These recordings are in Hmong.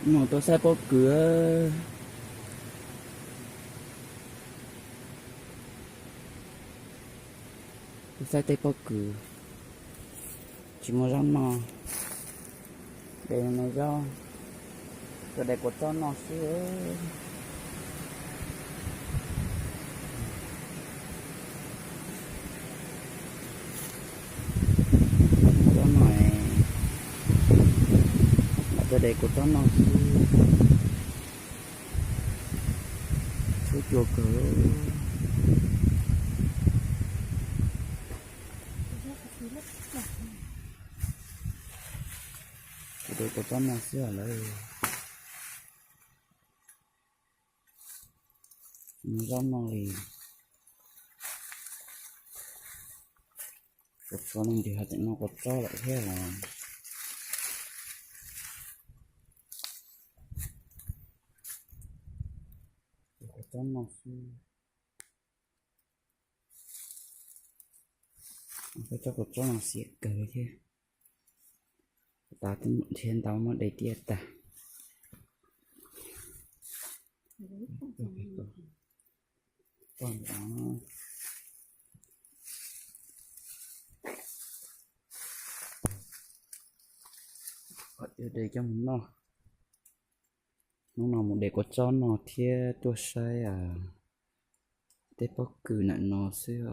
Mus tuaj saib pob kws. Tuaj saib tej pob kws. Tsis muaj zaub noj. De no zaub, tuaj de kua txob noj xwb. Zaub noj, lam tuaj de kua txob noj xwb. Txhub cua kawg. Kuv de kua txob noj xwb lawm. Zaub noj li. Kuv txhua leej twg ho tseem noj kua txob lawm thiab os. Kua txob noj xwb. Peb cov kua txob no xiav kawg thiab. Tas twb nrhiav ntau muab de tiaj tag. Qhov de coj mus noj. Hnub no mus de kua txob noj thiab tuaj saib tej pob kws ntawm no xwb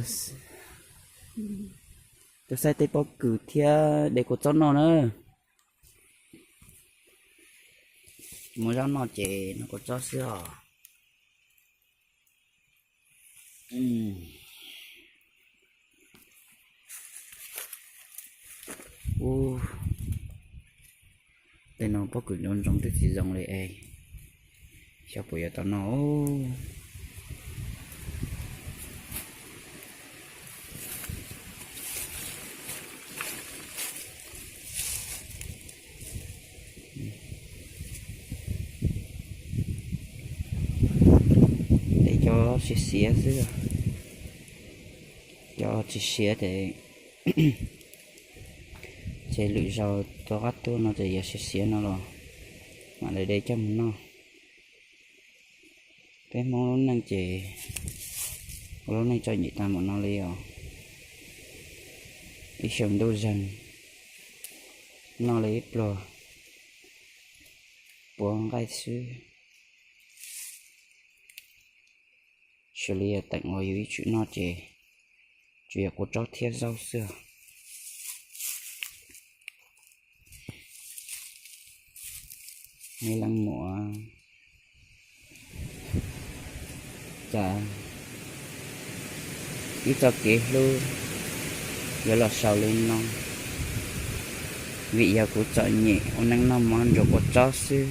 os. Tuaj saib tej pob kws thiab de kua txob noj na. Muaj zaub noj ces noj kua txob xwb os. Ub, tej no pob kws ntsoov ntsoov twb tsis zoo li es, xyov puas yuav tau noj. De cov siav siav xwb, cov tsis siav ces ces lwm zaus rov qab tuaj no ces yog siav siav no los mam li de coj mus noj. Peb Hmoob lub neej ces ua lub neej txom nyem tag npaum no li os. Ib xyoo ntuj zeeg noj li ib pluag puav nqaij xwb. Xws li yog teem uas yus ib txwm noj ces tsuas yog kua txob thiab zaub xwb. Me leej muam, cas ib txoj kev hlub yuav los xaus li no, vim yog kuv txom nyem ua neej noj mov ntsuas kua txob xwb.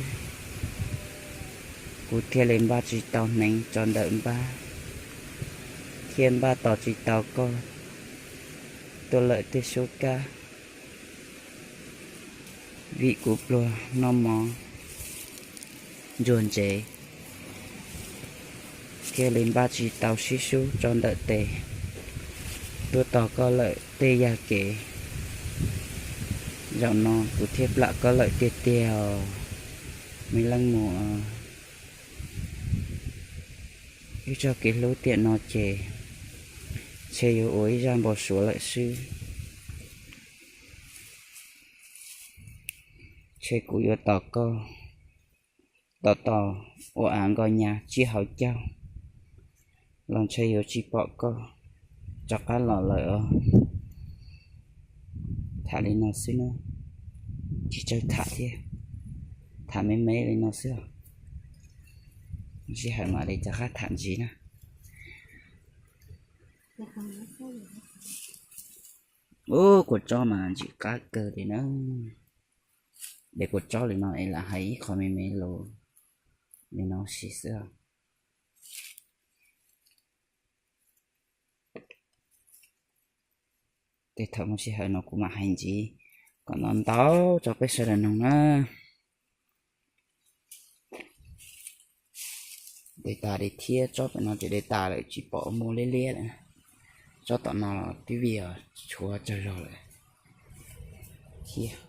Kuv thiaj li npaj tsis tau hneev tso ntawm npab, thiaj npaj tos tsis tau koj tuaj lawm tej sub kab. Vim kuv pluag noj mov ntsuag ntsev, thiaj li npaj tsis tau sib sub tso ntawm tes tuaj tos koj lawm tej yam kev. Zaum no kuv thiaj plam koj lawm tiag tiag os, me leej muam. Ib txoj kev hlub tiam no ces ntshe yuav ua ib zaj npau suav lawm xwb. Ntshe kuv yuav tos koj, tos tos ua av nkoj nyas tsib hauv caug los ntshe yuav tsis pom koj rov qab los lawm os. Tham li no xwb na, tsis tsawg tham thiab, tham me me li no xwb os. Sij hawm mam li rov qab tham ntxiv na. Ub, kua txob mas ntxim qab kawg li na. De kua txob li no es lam hais ib qho me me los li no sis xwb. Tej thaum muaj sij hawm no kuv mam hais ntxiv kom ntau ntau rau peb sawv daws mloog na. De tas li thiab, tsob pem no ces de tas lawm tsis pom muaj liab liab lawm. Tsob tom no los twb vij tshuav tsawg zog lawm. Thiab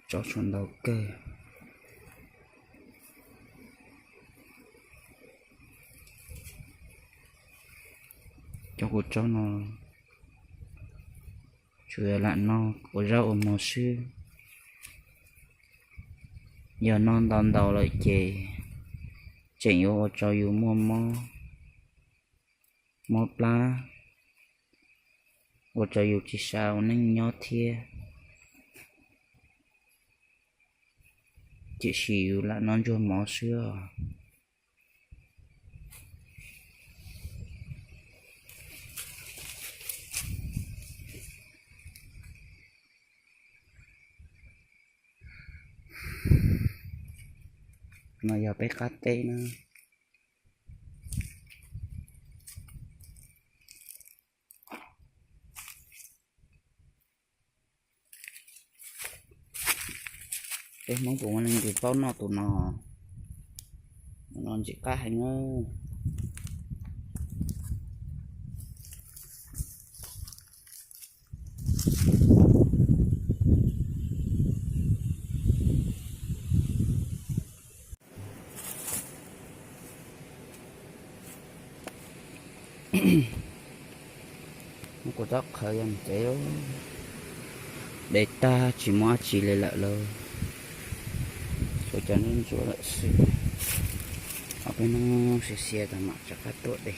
tsob tshuav ntau kawg. Cov kuv tsob no tsuas yog lam noj ua zaub ua mov xwb. Yog noj ntau ntau lawm ces tseem yuav ua rau yus muaj mob, mob plab, ua rau yus tsis sab ua neej nyob thiab. Tiam sis yus lam noj ntsuag mov xwb os. No yog peb qab teb na. Peb Hmoob puas muaj leej twg paub noj tus no? Tus no ntxim qab heev na. Kuv rov qhawv yog ces de tag tsis muaj dab tsi li lawm lauj. Tshuav cov ntsuab ntsuab lawm xwb. Ob peb hnub xiav xiav tas mam rov qab tuaj de.